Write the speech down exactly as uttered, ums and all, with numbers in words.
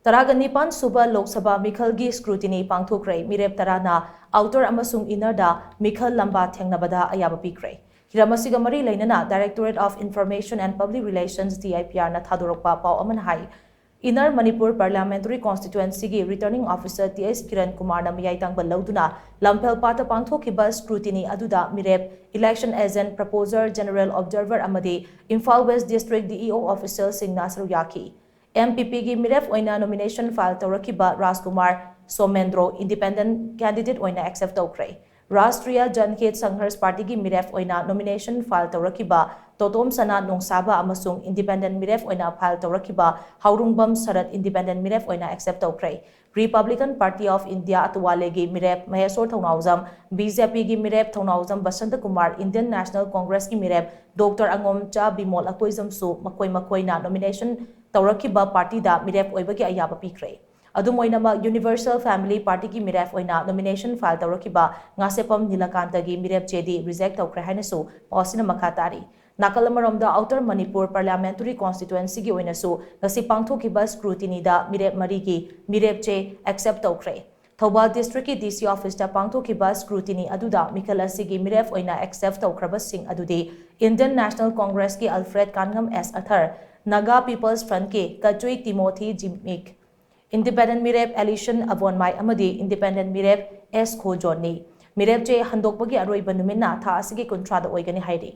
ꯇꯔꯥꯒ ꯅꯤꯄꯥꯟ ꯁꯨꯕ ꯂꯣꯛ ꯁꯚꯥ ꯃꯤꯈꯜꯒꯤ scrutiny ꯄꯥꯡꯊꯣꯛꯈ꯭ꯔꯦ꯫ ꯃꯤꯔꯦꯞ ꯇꯔꯥꯅ outer ꯑꯃꯁꯨꯡ innerꯗ ꯃꯤꯈꯜ ꯂꯝꯕꯥ ꯊꯦꯡꯅꯕꯗ ꯑꯌꯥꯕ ꯄꯤꯈ꯭ꯔꯦ꯫ ꯍꯤꯔꯝ ꯑꯁꯤꯒ ꯃꯔꯤ ꯂꯩꯅꯅ Directorate of Information and Public Relations, D I P R ꯅ ꯊꯥꯗꯣꯔꯛꯄ ꯄꯥꯎ ꯑꯃꯅ ꯍꯥꯏ, Inner Manipur Parliamentary Constituencyꯒꯤ Returning Officer T S Kiran ꯀꯨꯃꯥꯔꯅ ꯃꯤꯌꯥꯏ ꯇꯥꯡꯕ ꯂꯧꯗꯨꯅ ꯂꯝꯐꯦꯜ ꯄꯥꯠꯇ ꯄꯥꯡꯊꯣꯛꯈꯤꯕ scrutiny ꯑꯗꯨꯗ ꯃꯤꯔꯦꯞ, election agent, proposer, general observer ꯑꯃꯗꯤ Imphal West District D E O officialꯁꯤꯡꯅ ꯁꯔꯨꯛ ꯌꯥꯈꯤ꯫ M P Pꯒꯤ ꯃꯤꯔꯦꯞ ꯑꯣꯏꯅ nomination file ꯇꯧꯔꯛꯈꯤꯕ ꯔꯥꯖꯀꯨꯃꯥꯔ ꯁꯣꯃꯦꯟꯗ꯭ꯔꯣ independent candidate ꯑꯣꯏꯅ accept ꯇꯧꯈ꯭ꯔꯦ꯫ Rashtriya Janhit Sangharsh Partyꯒꯤ ꯃꯤꯔꯦꯞ ꯑꯣꯏꯅ nomination file ꯇꯧꯔꯛꯈꯤꯕ ꯇꯣꯇꯣꯝ ꯁꯅꯥ ꯅꯣꯡꯁꯥꯕ ꯑꯃꯁꯨꯡ independent ꯃꯤꯔꯦꯞ ꯑꯣꯏꯅ file ꯇꯧꯔꯛꯈꯤꯕ ꯍꯥꯎꯔꯨꯡꯕꯝ ꯁꯔꯠ independent ꯃꯤꯔꯦꯞ ꯑꯣꯏꯅ accept ꯇꯧꯈ꯭ꯔꯦ꯫ Republican Party of India ꯑꯇꯋꯥꯂꯦꯒꯤ ꯃꯤꯔꯦꯞ ꯃꯍꯦꯁꯣꯔ ꯊꯧꯅꯥꯎꯖꯝ, B J Pꯒꯤ ꯃꯤꯔꯦꯞ ꯊꯧꯅꯥꯎꯖꯝ ꯕꯁꯟꯇ ꯀꯨꯃꯥꯔ, Indian National Congressꯀꯤ ꯃꯤꯔꯦꯞ Doctor ꯑꯉꯣꯝꯆꯥ ꯕꯤꯃꯣꯜ ꯑꯀꯣꯏꯖꯝꯁꯨ ꯃꯈꯣꯏ ꯃꯈꯣꯏꯅ nomination ꯇꯧꯔꯛꯈꯤꯕ partyꯗ ꯃꯤꯔꯦꯞ ꯑꯣꯏꯕꯒꯤ ꯑꯌꯥꯕ ꯄꯤꯈ꯭ꯔꯦ꯫ ꯑꯗꯨꯝ ꯑꯣꯏꯅꯃꯛ, Universal Family Partyꯒꯤ ꯃꯤꯔꯦꯞ ꯑꯣꯏꯅ nomination file ꯇꯧꯔꯛꯈꯤꯕ ꯉꯥꯁꯦꯞꯄꯝ ꯅꯤꯂꯀꯥꯟꯇꯒꯤ ꯃꯤꯔꯦꯞ ꯆꯦꯗꯤ reject ꯇꯧꯈ꯭ꯔꯦ ꯍꯥꯏꯅꯁꯨ ꯄꯥꯎ ꯑꯁꯤꯅ ꯃꯈꯥ ꯇꯥꯔꯤ꯫ ꯅꯥꯀꯜ ꯑꯃꯔꯣꯝꯗ, Outer Manipur Parliamentary Constituencyꯒꯤ ꯑꯣꯏꯅꯁꯨ ꯉꯁꯤ ꯄꯥꯡꯊꯣꯛꯈꯤꯕ scrutinyꯗ ꯃꯤꯔꯦꯞ ꯃꯔꯤꯒꯤ ꯃꯤꯔꯦꯞ ꯆꯦ accept ꯇꯧꯈ꯭ꯔꯦ꯫ ꯊꯧꯕꯥꯜ Districtꯀꯤ D C officeꯇ ꯄꯥꯡꯊꯣꯛꯈꯤꯕ scrutiny ꯑꯗꯨꯗ ꯃꯤꯈꯜ ꯑꯁꯤꯒꯤ ꯃꯤꯔꯦꯞ ꯑꯣꯏꯅ accept ꯇꯧꯈ꯭ꯔꯕꯁꯤꯡ ꯑꯗꯨꯗꯤ Indian National Congressꯀꯤ Alfred ꯀꯥꯟꯉꯝ S ꯑꯊꯔ, Naga People's Frontꯀꯤ ꯀꯆꯨꯏ ꯇꯤꯃꯣꯊꯤ ꯖꯤꯃꯤꯛ, independent ꯃꯤꯔꯦꯞ ꯑꯦꯂꯤꯁꯟ ꯑꯕꯣꯟꯃꯥꯏ ꯑꯃꯗꯤ independent ꯃꯤꯔꯦꯞ S ꯈꯣꯖꯣꯟꯅꯤ꯫ ꯃꯤꯔꯦꯞ ꯆꯦ ꯍꯟꯗꯣꯛꯄꯒꯤ ꯑꯔꯣꯏꯕ ꯅꯨꯃꯤꯠꯅ ꯊꯥ ꯑꯁꯤꯒꯤ ꯀꯨꯟꯊ꯭ꯔꯥꯗ ꯑꯣꯏꯒꯅꯤ ꯍꯥꯏꯔꯤ꯫